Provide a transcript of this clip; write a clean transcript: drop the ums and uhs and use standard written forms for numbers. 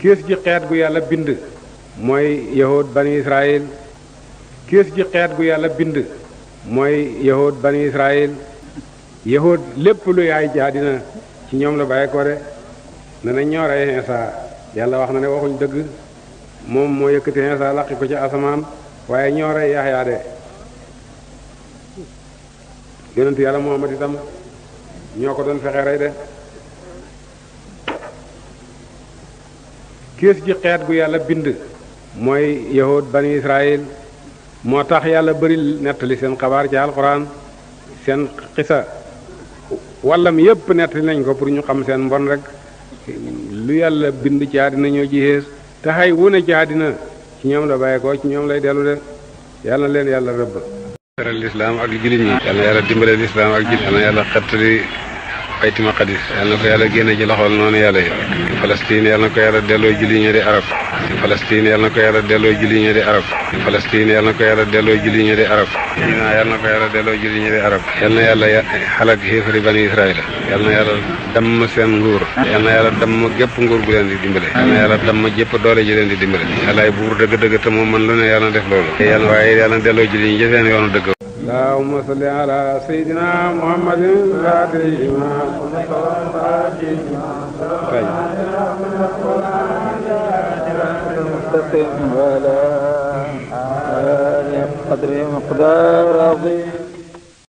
kees ji xeet gu yàlla bind mooy yahud bani israil kees ji xeet gu yàlla bind mooy yahud bani israil yahud lépp lu yaay ci àddina ci ñoom la bàyyi ko de ne nañ ñoo rey Iisaa yàlla wax na ne waxuñ dëgg moom moo yëkkati Iisaa laqi ko ci asamaan waaye ñoo rey Yaxya de yonent yàlla Muhammad itam ñoo ko doon fexe rey de kees ji xeet gu yàlla bind mooy yahud bani israil moo tax yàlla bëri nettali seen xabaar ci alxuraan seen xisa wallam yépp nettali nañ ko pour ñu xam seen mbon rek lu yàlla bind ci àddina ñoo ci xees te xay wune ci àddina ci ñoom la bàyyi ko ci ñoom lay dellu de yàlla na leen yàlla rëbb teral lislaam ak jullit ñi yàlla na yàlla dimbale lislaam ak jullit yàlla na yàlla xettali bayti maqdis yàlla na ko yàlla génne ci loxol noonu yàlla yi Palestine yàlla na ko yàlla delloo jullit ñi di arab Palestine yàlla na ko yàlla delloo jullit ñi di arab Palestine yàlla na ko yàlla delloo jullit ñi di arab yàlla na ko yàlla delloo jullit ñi di arab yàlla na yàlla xalak xéefari bani israila yàlla na yàlla damm seen nguur yàlla na yàlla damm gépp nguur gu leen di dimbale yàlla na yàlla damm jépp doole ji leen di dimbale yàllaay buur dëgg-dëgg te moom man lu ne yàlla na def loolu yàlla waaye yàlla na delloo jullit ñi ci seen yoonu dëgg اللهم صل على سيدنا محمد الفاتح لما المستقيم وعلى آله قدر مقدار عظيم